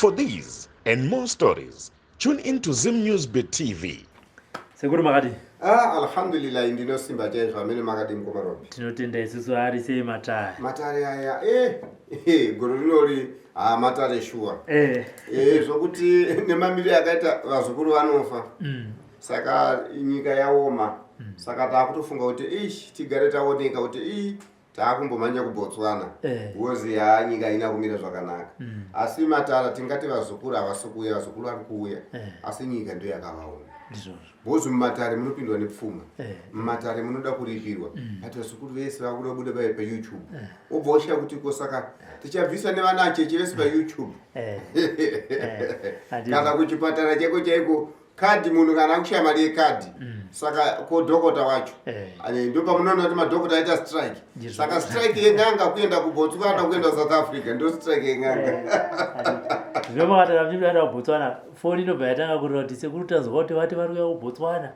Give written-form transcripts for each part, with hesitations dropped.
For these and more stories, tune in to Zim News Bit TV. Sekuru makadii? Ah, alhamdulillah ndinosimba chaizvo amene makadii mukoma Robi? Tinotenda isusu ari sei matare? Matare aya eh, eh gore rinori ah matare shuwa. Eh. Eh zvokuti nemamiriro akaita vazukuru vanofa. Saka nyika yaoma. Saka takutofunga kuti ish tigare taoneka kuti ii Taakumbomhanya kuBotswana because haa nyika haina kumira zvakanaka. Asi matara tingati vazukuru havasi kuuya, vazukuru vari kuuya asi nyika ndiyo yakavaona. Ndizvozvo. Because mumatare munopindwa nepfuma, mumatare munoda kuripirwa but vazukuru vese vakuda kubuda paYouTube. Wobva woshaya kuti ko saka tichabvisa nevana acheche vese paYouTube. Kana kuchipatara chaiko chaiko Kadhi munhu kana akushaya mari yekadhi saka ko dhokota wacho Eh. Ane, ndo pamunoona kuti madhokota aita strike Ndizvo. saka strike yen'anga kuenda kubotswana kuenda kusouth africa ndo strike yen'anga Zvino makatanga muchida kuBotswana, foni inobva yatanga kurira kuti sekuru tanzwa kuti vati vari kuuya kuBotswana.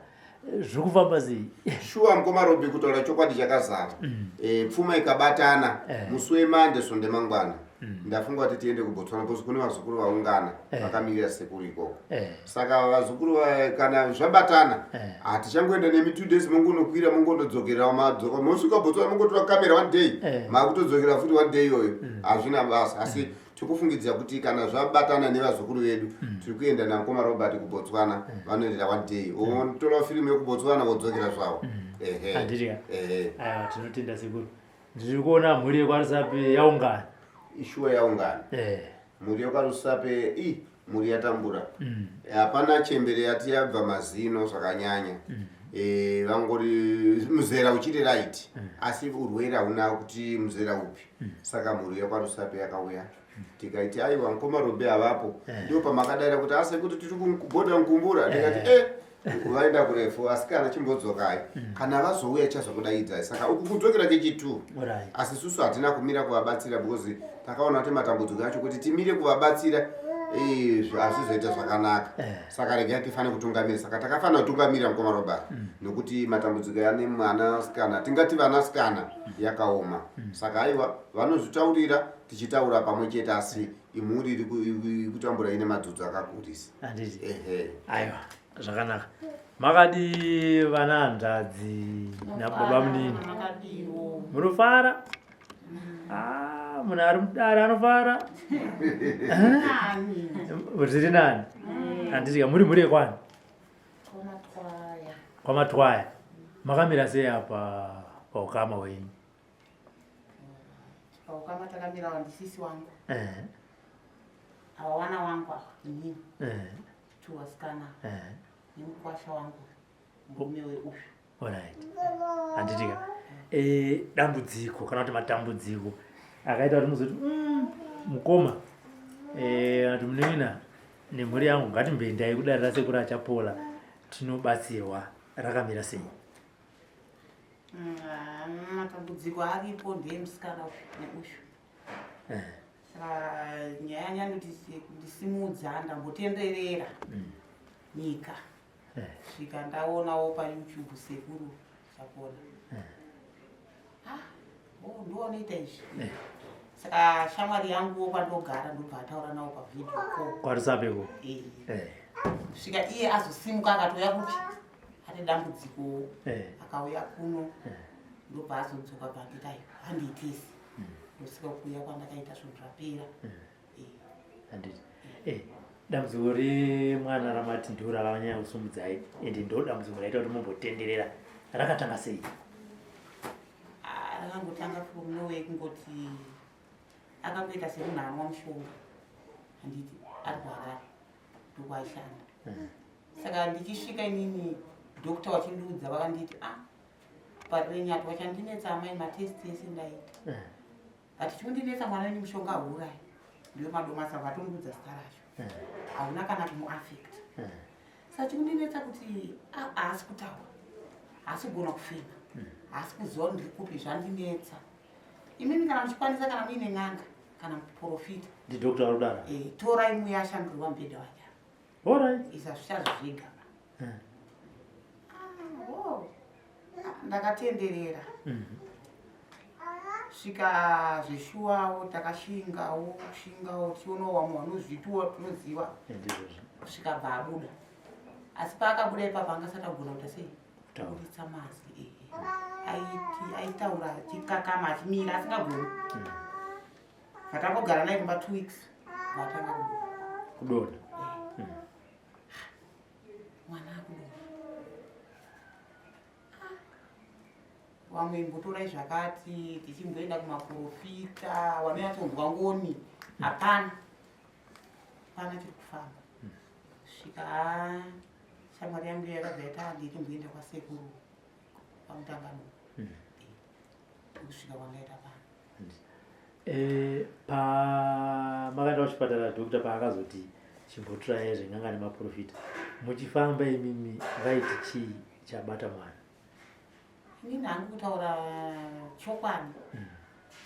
Zviri kufamba sei? Shuwa mukoma Robi kutaura chokwadi chakazara. Eh, pfuma ikabatana musi wemande sonde mangwana ndafunga kuti tiende kuBotswana because kune vazukuru vaungana vakamirira sekuru ikoko. Saka vazukuru kana zvabatana hatichangoenda nemi 2 days mongonokwira mongonodzokera madzoka mosvika Botswana mongotora camera one day makutodzokera futi one day iyoyo hazvina basa asi Tikufungidzira kuti kana zvabatana nevazukuru vedu tiri kuenda namukoma Robert kuBotswana vanoendera one day votora firimu yekuBotswana vodzokera zvavo. Ehe. Handiti ka? Ehe. Aiwa tinotenda sekuru. Ndiri kuona mhuri yekwaRusape yaungana. Ishuwa yaungana. Eh. Mhuri yekwaRusape i mhuri yatambura. Hapana chembere yati yabva mazino zvakanyanya. Eh, vangori muzera uchiri right asi urwere hauna kuti muzera upi. Saka mhuri yekwaRusape yakauya tikaiti aiwa mukoma Robi havapo ndipo pamakadaira kuti asi kuti tiri kubhodha mukumbura ndikati eh vaenda kurefu asi kana chimbodzokai kana vazouya chazokudaidzai saka uku kudzokera kechitu Alright. asi susu hatina kumira kuvabatsira because takaona kuti matambudziko acho kuti timire kuvabatsira eh, hazvizoita zvakanaka saka regai tifane kutungamira saka takafanira kutungamira mukoma Robert nokuti matambudziko ane mwana sikana tingati vanasikana yakaoma saka aiwa vanozvitaurira tichitaura pamwe chete asi imhuri iri kutambura ine madzudzo akakurisa. Handiti? Ehe. Aiwa, zvakanaka. Makadii vana hanzvadzi nababa munini? Makadiwo. Munofara? Ah, munhu ari mudare anofara. Nani? Zviri nani? Handiti ka muri mhuri yekwani? Kwamatwaya. Kwamatwaya. Makamira sei apa paukama hwenyu? Paukama takamira wandisisi wangu. Eh. Ava wana wangu ava inini. Eh. Tu vasikana. Eh. Nemukwasha wangu. Murume weuyu. Alright. Handiti ka. Eh, dambudziko kana kuti matambudziko akaita kuti muzoti mukoma eh kana kuti munin'ina nemhuri yangu ngatimboendai kudare rasekuru Achapola tinobatsirwa rakamira sei? Matambudziko aripo ndeemusikana uyu neuyu. Saka nyaya yanyanya kundisimudza ndambotenderera nyika svika ndaonawo paYouTube Sekuru Chapola. Ah, oh, ndoonoita izvi. Saka shamwari yanguwo kwandogara ndobva ataura nawo pavideo call. KwaRusapeko. Eh. Svika iye azosimuka akatouya kupi ane dambudziko akauya kuno ndobva azodzoka banditi ayo handiitisi ndosika kuuya kwandakaita zvinhu zvapera. Handiti. Dambudziko remwana ramati ndiro rakanyanya kusumudzai ende ndo dambudziko raita kuti mumbotenderera rakatanga sei? Ah, rakangotanga from nowhere kungoti akangoita semunhu anwa mushonga handiti ari kuHarare ndokwaishanda. Saka ndichisvika inini doctor wachindiudza vakanditi ah Parirenyatwa wachandinetsa amai matest ese ndaita but chikundinetsa mwana wenyu mushonga hauurayi ndiyo madomasi vatondiudza zita racho hauna kana kumuaffect. Saka chikundinetsa kuti haasi kutaura haasi kugona kufema haasi kuziva kuti ndiri kupi zvandinetsa. Imimi kana muchikwanisa kana muine n'anga kana muprofita Ndidoctor ari kudaro. Eh, torai muye ashandurirwa mubhedha wake. Alright. Isa zvichazvega. Ah, oh. Ah, ndakatenderera. Kusvika zveshuwawo takashingawo kushingawo tichionawo vamwe vanozvitiwo tinoziva. Ndizvozvo. Kusvika bva abuda. Asi paakabuda ipapo anga asati agona kuita sei? Kutaura. Kuburitsa mazwi. Ehe. Aiti aitaura achikakama achimira asingagoni. Vatangogara naye kumba 2 weeks vatanga kubuda. Kudonha. Mwana akudonha. Vamwe imbotorai zvakati tichimboenda kumaprofita vanonyatsonzwa ngoni hapana. Hapana chiri kufamba. Svika shamwari yangu yakabva yati ndichimboenda kwasekuru kwaMutangano. Kusvika kwandaita pano. Pamakaenda kuchipatara doctor paakazoti chimbotorai zven'anga nemaprofita muchifamba imimi vaiti chii chabata mwana? Inini hangu kutaura chokwadi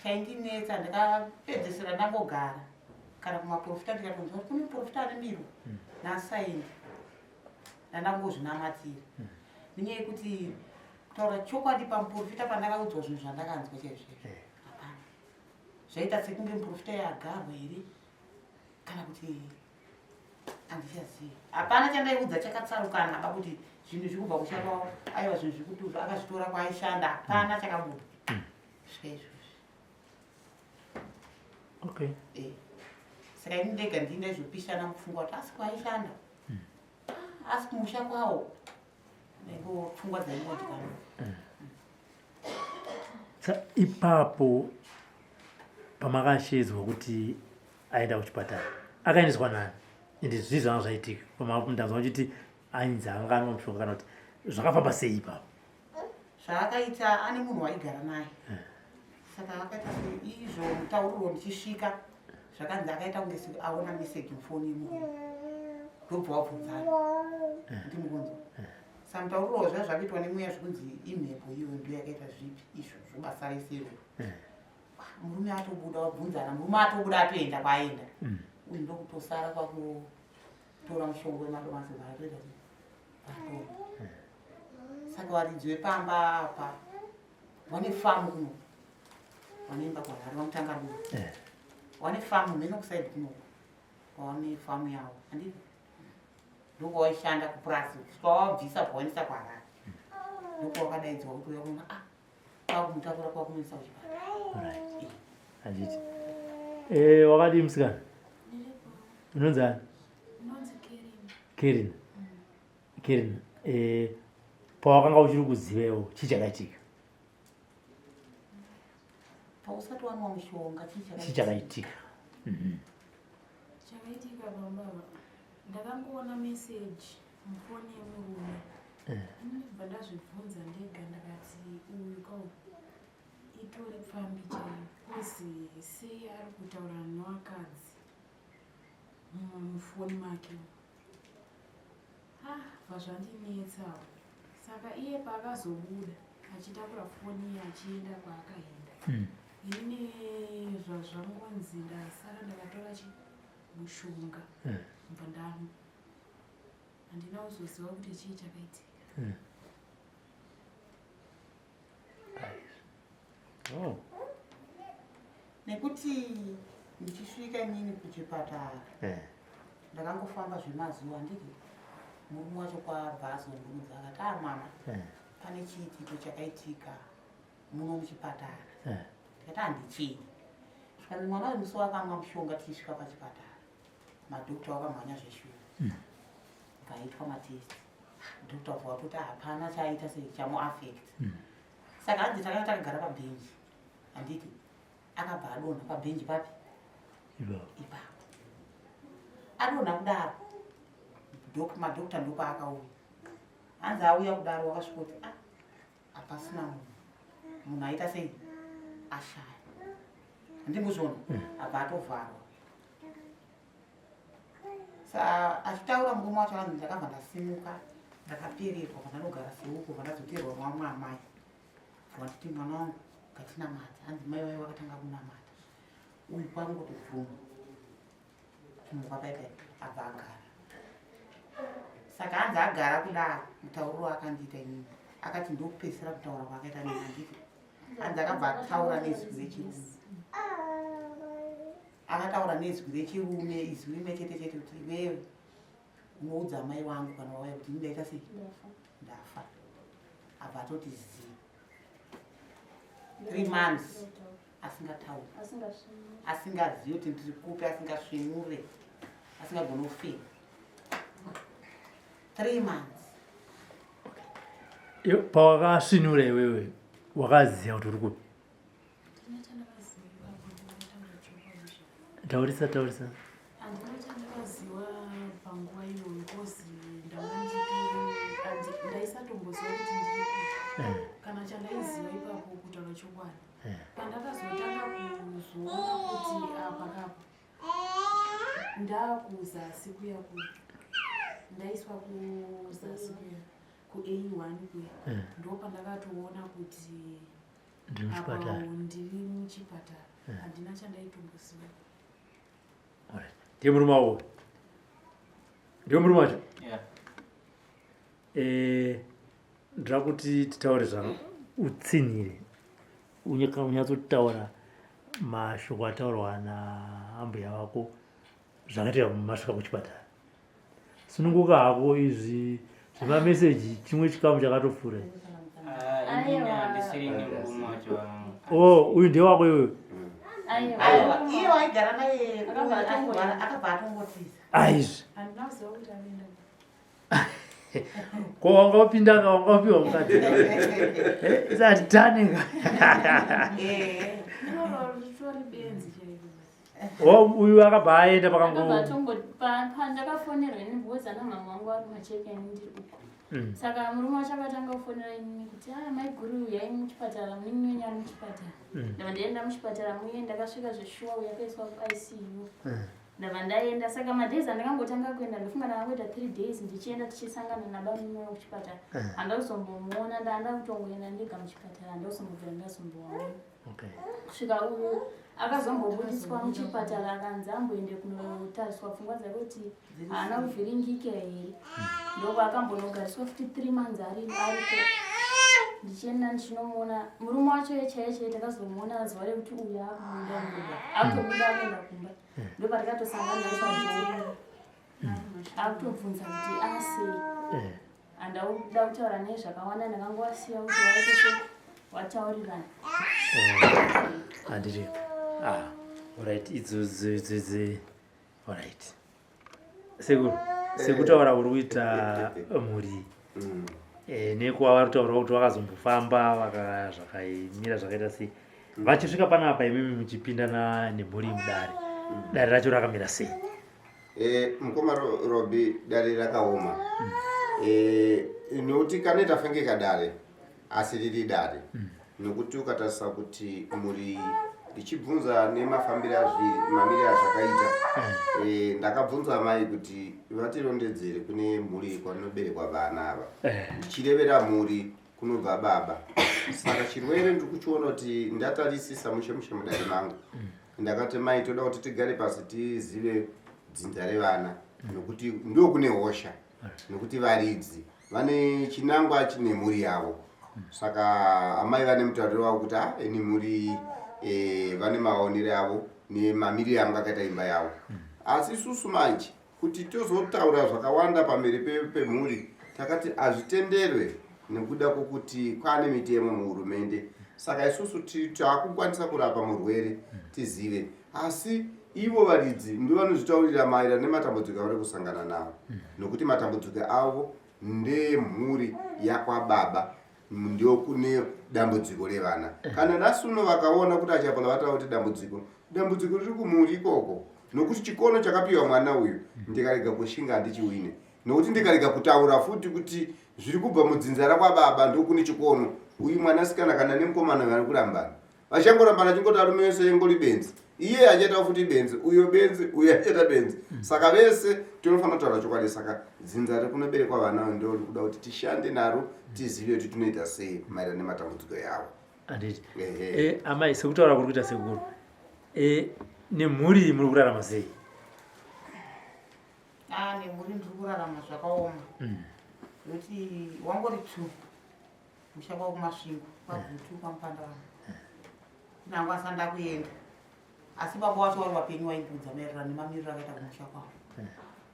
chaindinetsa ndakapedzesera ndangogara kana kumaprofita ndikatonzwa kuti kune muprofita ane mbiru nasaindi ndandangozvinamatira nenyaya yekuti kutaura chokwadi pamuprofita pandakaudzwa zvinhu zvandakanzwa chaizvo izvo hapana zvaita sekunge muprofita yagarwa here kana kuti handichazivi. Hapana chandaiudza chakatsarukana ba kuti zvinhu zviri kubva kusha kwavo aiwa zvinhu zviri kuti akazvitora kwaaishanda hapana chakabuda svika izvozvi. Okay. Saka ini ndega ndini ndaizopishana mupfungwa kuti asi kwaaishanda asi kumusha kwawo ndaingo pfungwa dzaingodikana. Sa ipapo pamakashedzwa kuti aenda kuchipatara akaendeswa nani? Ende zvii zvanga zvaitika ndanzwa uchiti ainzi anga anwa mushonga kana kuti zvakafamba sei ipapo? Zvaakaita ane munhu waigara naye saka akaita seizvo mutauriro ndichisvika zvakanzi akaita kunge aona meseji mufoni yemurume ndobva wabvunzana ndimukonzo. Saka mutauriro zvaa zvakuitwa nemweya zvekunzi imhepo iyoyo ndo yakaita zvipi izvozvo basa rese iroro. Murume atobuda wabvunzana murume atobuda atoenda kwaaenda uyu ndokutosara kwakutora mushonga wemadomasi atoita atora. Saka varidzi vepamba apa vane famu kuno vanoimba kwaHarare vaMutangarura vane famu mheno kusaidi kuno kwawane famu yavo handiti ndokwawaishanda kupurasi kusvika wabvisa bvawaendesa kuHarare ndokwawakadaidzwa kuti uya kuona kwakumutakura kwakumuendesa kuchipatara. Right. Handiti wakadii musikana? Unonzi ani? Ndinonzi Kerina. Kerina. Kerina, pawakanga uchiri kuzivewo chii chakaitika? Pausati wanwa mushonga chii Chii chakaitika? Chakaitika pambava ndakangoona meseji mufoni yemurume. Ndibva ndazvibvunza ndega ndakati uyu kau itori pfambi chaiyo kozi sei ari kutaura nevakadzi mufoni make. Bva zvandinetsawo. Saka iye paakazobuda achitakura foni iye achienda kwaakaenda inini zvazvangonzi ndasara ndakatora mushonga bva ndanwa. Handina kuzoziva kuti chii chakaitika. Oh. Nekuti ndichisvika inini kuchipatara ndakangofamba zvemazuva handiti murume wacho kwabva azondiudza akati a mwana pane chiitiko chakaitika muno muchipatara. Ndikati handichii. Zvikanzi mwana uyu musi wakamwa mushonga tichisvika pachipatara madhokta wakamhanya zveshuwa bvaitwa matest dhokta bva watoti hapana chaaita sei chamuaffect. Saka hanzi takanga takagara pabhenji handiti akabva adonha pabhenji papi ipapo adonha kudaro madhokta ndopaakauya hanzi auya kudaro wakasvika kuti hapasina munhu munhu aita sei ashaya handingozviona abva atovharwa. Sa achitaura murume wacho hanzi ndakabva ndasimuka ndakapererwa pandanogara seuko pandazoteerwa vamwe amai vanditi mwana wangu ngatinamata hanzi mai vaye vakatanga kunamata uyu kwangotobvuma kumuka paipai abva agara. Saka hanzi agara kudaro mutauriro akandiita inini akati ndokupedzisira kutaura kwaakaita neni handiti Hanzi akabva ataura nezwi rechirume. Akataura nezwi rechirume, izwi rimwe chete chete kuti iwewe unoudza amai wangu kana wauya kuti ini ndaita sei? Ndafa. Abva atoti zii. 3 months asingatauri, asingazivi kuti ndiri kupi, asingasvinure, asingagoni kufema. 3 months. Pawakasvinura iwewe wakaziva kuti uri kupi? Taurisa, taurisa. Handina chandakaziva panguva iyoyo kozi ndanga nditori ndaisatomboziva kuti ndiri kupi. Kana chandaiziva ipapo kutaura chokwadi. Pandakazotanga kuzoona kuti apa kapo ndakuzasi kuya kuya ndaiswa kuzasi kuya ku-A1 kuya, ndo pandakatoona kuti ndiri muchipatara. Apa ndiri muchipatara, handina chandaitomboziva. Ndiye murume wako? Ndiye murume wacho? Yeah. Ndira kuti titaure zvano utsinhire, unyatsotaura mashoko ataurwa naambuya vako zvakaitika masvika kuchipatara. Sununguka hako, izvi zvemameseji chimwe chikamu chakatopfuura. Ah, inini handisiri nemurume wacho. O, uyu ndewako iwewe? Aiwa, iye waigara naye akabva atongotiza. Aizvi. Handina kuziva kuti anoenda. Ko wanga wapinda, wanga wapiwa mukadzi isati tani? Iroro ritori benzi chaiko. O, uyu akabva aenda pakango Pandakafonerwa ini because ana mama vangu vari kumacheke, ini ndiri uko. Saka murume wacho akatanga kufonera inini kuti, "A, maiguru, uyai muchipatara, munin'ina wenyu ari muchipatara." Ndabva ndaenda muchipatara muye, ndakasvika zveshuwa uyo akaiswa kuICU. Ndabva ndaenda. Saka madays andakangotanga kuenda, ndofunga ndakangoita 3 days ndichienda, tichisangana nabamunini kuchipatara. Handazombomuona, ndaanda kutongoenda ndega muchipatara, handazombobvira ndazombowaona kusvika uyu akazombobudiswa muchipatara, akanzi amboende kunotariswa pfungwa dzake kuti haana kuvhiringika here. Ndoko akambonogariswa futi 3 months ari ariko, ndichienda ndichinomuona murume wacho chaiye chaiye. Takazomuona zuva rekuti uyu akubuda mumba, akutobuda akuenda kumba, ndopatakatosangana naye padoor akutobvunza kuti asei. Handauda kutaura naye zvakawanda, ndakangowasiya kuti waitese wataurirana. Handiti? Ah, alright, idzo idzi, alright. Sekuru, sekutaura uri kuita mhuri nekuva vari kutaura kuti vakazombofamba zvakaimira zvakaita sei, vachisvika panapa, imimi muchipinda nemhuri mudare, dare racho rakamira sei? Mukoma Robi, dare rakaoma. Nokuti kanoita fange kadare, asi riri dare, nokuti ukatarisa kuti mhuri ndichibvunza nemafambiro azviri, mamiriro azvakaita, ndakabvunza mai kuti vatirondedzere kune mhuri kwanoberekwa vana ava, ndichirevera mhuri kunobva baba. Saka chirwere ndiri kuchiona kuti ndatarisisa mushe mushe mudare mangu. Ndakati, "Mai, toda kuti tigare pasi tizive dzinza revana, nokuti ndokune hosha, nokuti varidzi vane chinangwa chine mhuri yavo." Saka amai vane mutauriro wavo kuti, "A, ini mhuri vane maonero avo nemamiriro anga akaita imba yavo." Asi isusu manje kuti tozotaura zvakawanda pamberi pemhuri, takati hazvitenderwe nekuda kwokuti kwane mitemo muhurumende. Saka isusu taakukwanisa kurapa murwere tizive, asi ivo varidzi ndo vanozvitaurira maererano nematambudziko avari kusangana nawo, nokuti matambudziko avo ndemhuri yakwababa, ndokune dambudziko revana. Kana nhasi uno vakaona kuti achapola vataura kuti dambudziko riri kumhuri ikoko, nokuti chikono chakapiwa mwana uyu, ndikarega kushinga handichiwine, nokuti ndikarega kutaura futi kuti zviri kubva mudzinza rakwababa, ndokune chikono. Uyu mwanasikana kana nemukomana vari kurambana, vachangorambana chingoti arume wese ingori benzi, iye achaita futi benzi, uyo benzi, uyo achaita benzi. Saka vese tinofanira kutaura chokwadi. Saka dzinza rekunoberekwa vana ndo rikuda kuti tishande naro, tizive kuti tinoita sei maererano nematambudziko yavo. Handiti? Ehe. Amai, sekutaura kuri kuita sekuru, nemhuri muri kurarama sei? A, nemhuri ndiri kurarama zvakaoma, nokuti wangori two musha kwakuMasvingo, kwaGutu, kwaMupandavana. Nangu asanda kuenda asi baba wacho wari wapenyu waindiudza maererano nemamiriro akaita kumusha kwavo eh.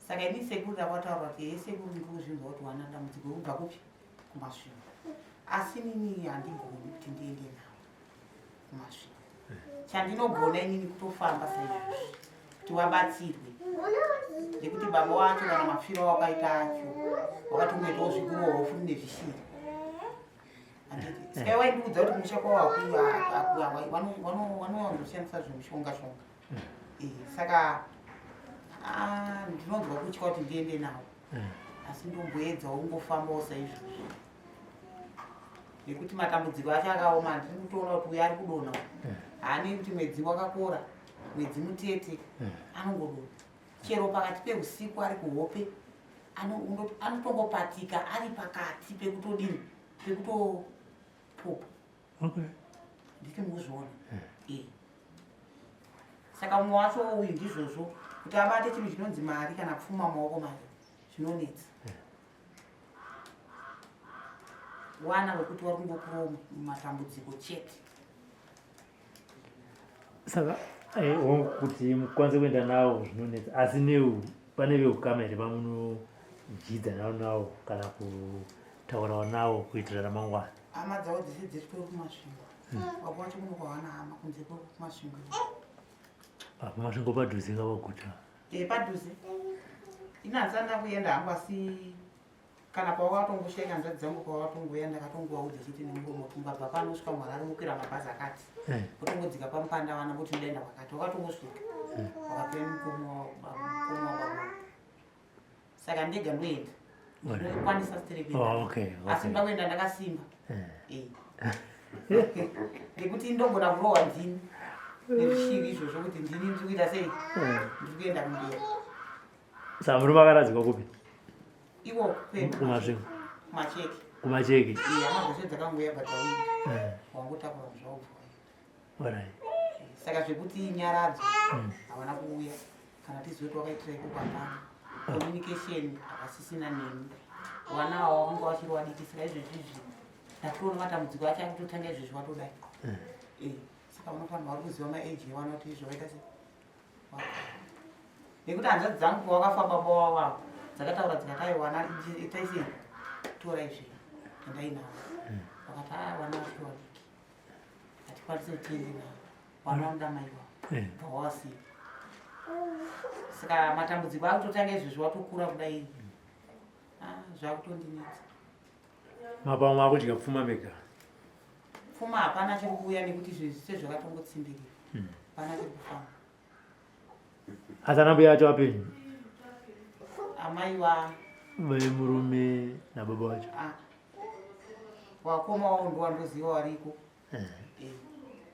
Saka ini sekuru ndakataura kuti hee sekuru ndiri kuzvinzwa kuti wana dambudziko kubva kupi kumasvingo asi inini handigoni kuti ndiende navo kumasvingo eh. Chandinogona inini kutofamba saizvozvi kuti wabatsirwe nekuti baba wacho kana mafiro awakaita acho wakatongoitawo zvikurohwa futi nezvishiri saka waindiudza kuti kumusha kwavo vanowanzoshandisa zvemushonga shonga eh, saka ah, ndinonzwa kutya kuti ndiende nawo eh. Asi ndomboedzawo kungofambawo saizvozvo nekuti matambudziko acho akaoma handiri kutoona kuti uyo ari kudonha eh. Haanei kuti mwedzi wakakora mwedzi mutete anongodonha chero pakati peusiku ari kuhope anotongopatika ari pakati pekutodini pekutopopa okay. Nditi muzviona eh. Saka mumwe wacho uyu ndizvozvo kuti abate chinhu chinonzi mari kana pfuma mumaoko make zvinonetsa eh. Wana wekuti wari kungokurawo matambudziko chete. Saka eh, kuti mukwanise kuenda nawo zvinonetsa asi neu pane veukama here vamunodzidza navo nawo kana kutaurawo nawo kuitira ramangwana? Hama dzavo dzese dziri kumasvingo hmm. Baba wacho kuno kwawana hama kunze kwekumasvingo. Ah, kumasvingo padhuze kavaguta e padhuze ini handisanda kuenda hangu asi kana pawakatongosheka hanzvadzi dzangu pawakatongoya ndakatongovaudza chete nemuromo kuti ungabva pano usvika muharare wokwira mabhazi akati eh. Wotongodzika pamupanda vana voti ndaenda kwakati wakatongosvika eh. Wakakwira mukomo wababa saka ndega ndoenda ndinokwanisa sitere kuenda oh, asi ndoda kuenda ndakasimba eh. Nekuti ndogona kurohwa ndini nezvishiri izvozvo kuti ndini ndiri kuita sei ndiri kuenda kumberi. Saka murume akaradzikwa kupi? Iwo kwedu. Kumasvingo. Kumacheke. Kumacheke. Iya, hama dzose dzakangoya but wawinga. Eh. Wangotakura zvavo. Alright. Saka zvekuti nyaradzo hmm. havana kuuya kana tizive kuti wakaitira ikoko hapana. Communication havasisina neni. Vana ava vanga vachiri vadiki saka izvezvi izvi ndatoona matambudziko acho akutotanga izvezvi watodai. Eh. Eh, saka unofanirwa kuziva maage evana kuti izvo vaita sei. Nekuti hanzvadzi dzangu pawakafa baba wavo dzakataura dzikati aiwa itai sei torai zvinhu endai navo hmm. Vakati a vana vachiri vadiki hatikwanisi kuti tiende navo vana vanoda mai vavo eh. Bva wavasiya saka matambudziko akutotanga izvezvi watokura kudai ah, zvakutondinetsa. Mapamwe akudya pfuma mega. Pfuma hapana chiri kuuya nekuti zvinhu zvese zvakatongotsimbirira hmm. Hapana chiri kufamba. Asi ana mbuya vacho vapenyu? Amai wa vemurume nababa vacho ah. Wakoma wavo ndo wandoziva wariko eh. Eh.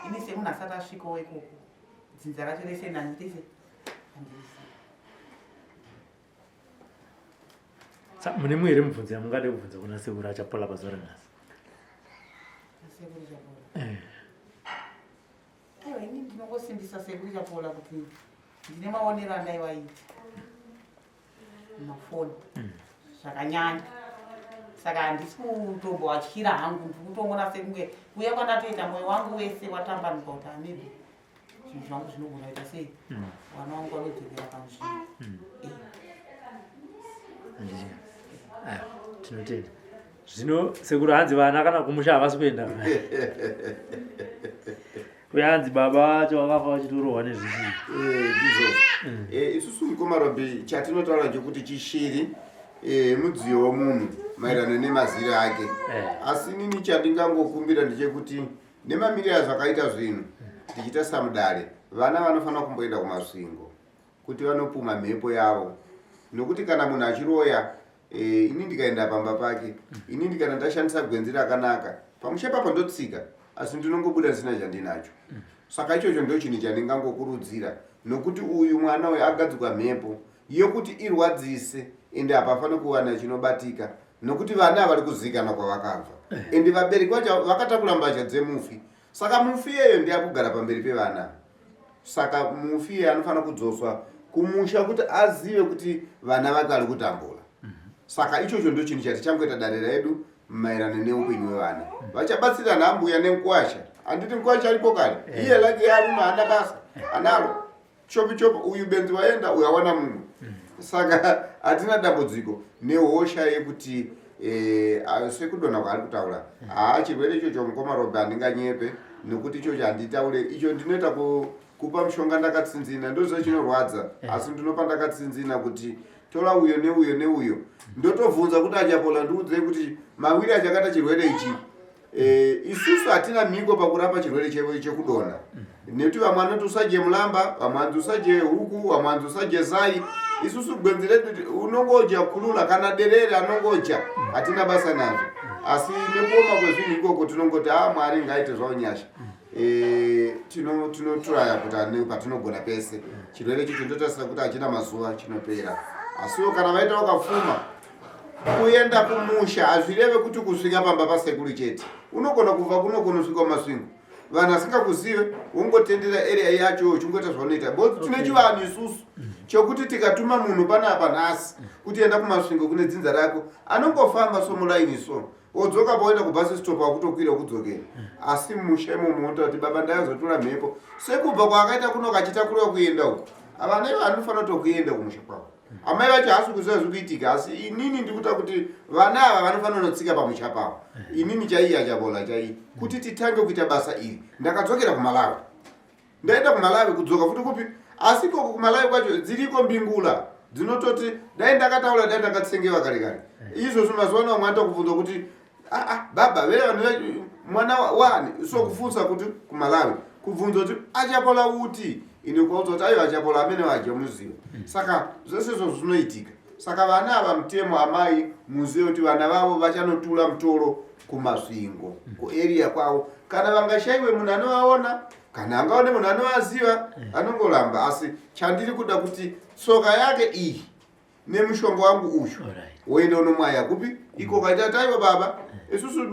Ini semunhu asati asvikawo ikoko dzinza racho rese nani tese handizivi. Mune mumwe here mubvunzo yamungade kubvunza kuna sekuru Achapola pazuva ranhasi? Sekuru Chapola eh. Aiwa ini ndinongosimbisa sekuru Chapola kuti ndine maonero andaivaita mumafoni hmm. Zvakanyanya saka handisi kutombovatyira hangu ndiri kutongoona sekunge kuuya kwandatoita mwoyo wangu wese watambanuka kuti maybe zvinhu zvangu zvinogona kuita sei hmm. Vana vangu vanodzokera panzvimbo hmm. eh. Tinotenda zvino sekuru hanzi vana kana kumusha havasi kuenda uye hanzi baba vacho vakafa vachitorohwa nezvishiri eh, ndizvo hmm. eh, isusu mukoma Robi chatinotaura chekuti chishiri mudziyo wemunhu maererano nemaziri ake asi inini chandingangokumbira ndechekuti Nemamiriro azvakaita zvinhu tichiita samudare, vana vanofanira kumboenda kumasvingo kuti vanopuma mhepo yavo nokuti kana munhu achiroya e, ini ndikaenda pamba pake ini kana ndashandisa gwenzi rakanaka pamusha ipapo ndotsika asi ndinongobuda ndisina chandinacho saka ichocho ndo chinhu chandingangokurudzira nokuti uyu mwana uyu agadzikwa mhepo yekuti irwadzise ende hapafaniri kuwana chinobatika nokuti vana havari kuzivikanwa kwavakabva ende vabereki vacho vakatakura mbatya dzemufi saka mufi iyeyo ndiye akugara pamberi pevana saka mufi iye anofanira kudzoswa kumusha kuti azive kuti vana vake vari kutambura saka ichocho ndo chinhu chatichangoita dare redu maererano neupenyu hwevana vachabatsirana ambuya nenkwasha. Handiti mukwasha aripo kare? Iye lake arume haana basa anaro. Chopi chopi uyu benzi waenda uyu awana mumwe. Saka hatina dambudziko nehosha yekuti eh, sekudonha kwaari kutaura. Haa chirwere ichocho mukoma Robi handinganyepe nekuti ichocho handitaure icho ndinoita ku, kupa mushonga ndakatsinzina ndoziva chinorwadza asi ndinopa ndakatsinzina kuti tora uyo neuyo neuyo ndotovhunza kuti achapola ndiudzei kuti mawiri achakata chirwere ichi e, isusu hatina mhiko pakurapa chirwere chekudonha nekuti vamwe vanoti usadye mulamba vamwe vanzi usadye huku vamwe vanzi usadye zai isusu gwenzi redu unongodya kulula kana derere anongodya hatina basa nazvo asi nekuoma kwezvinhu ikoko tinongoti a mwari ngaite zvavo nyasha e, tinoturaya kuti patinogona pese chirwere icho chindotarisa kuti hachina mazuva chinopera asiwo kana vaita wakafuma kuenda kumusha hazvireve kuti kusvika pamba pasekuru chete unogona kubva kunogona kusvika kumasvingo vanhu asingakuzive wongotendera area yacho uchingoita zvaunoita because tine chivanhu isusu chokuti tikatuma munhu panapa nhasi kuti enda kumasvingo kune dzinza rako anongofamba somulaini so wodzoka paoenda kubus stop wakutokwira kudzokera asi musha imomo unotaura kuti baba ndayazotora mhepo sekubva kwaakaita kuno kachitakuriwa kuenda uko vana ivo vanofanira kutokuenda kumusha kwavo amai vacho haasi kuziva zviri kuitika asi inini ndikuta kuti vana ava vanofanira kunotsika pamusha pavo inini chaiyi achabola chaiyi kuti titange kuita basa iri ndakadzokera kumalawi ndaenda kumalawi kudzoka futi kupi asi ikoko kumalawi kwacho dziriko mbingula dzinototi dai ndakataura dai ndakatsengewa kare kare izvozvo mazuva ano vamwe anotokubvunza kuti ah, ah, baba vere vanhu mwana wani so kufunsa kuti kumalawi kubvunza kuti achapola uti ine kuvaudza kuti aiwa achapola amene vadya muziva saka zvese izvozvo zvinoitika saka vana ava mutemo amai muzive kuti vana vavo vachanotula mutoro kumasvingo kuarea kwavo kana vangashaiwe munhu anovaona kana angaone munhu anovaziva anongoramba asi chandiri kuda kuti tsoka yake iyi nemushonga wangu uyu woenda unomwaya kupi iko kaita taiwa baba isusu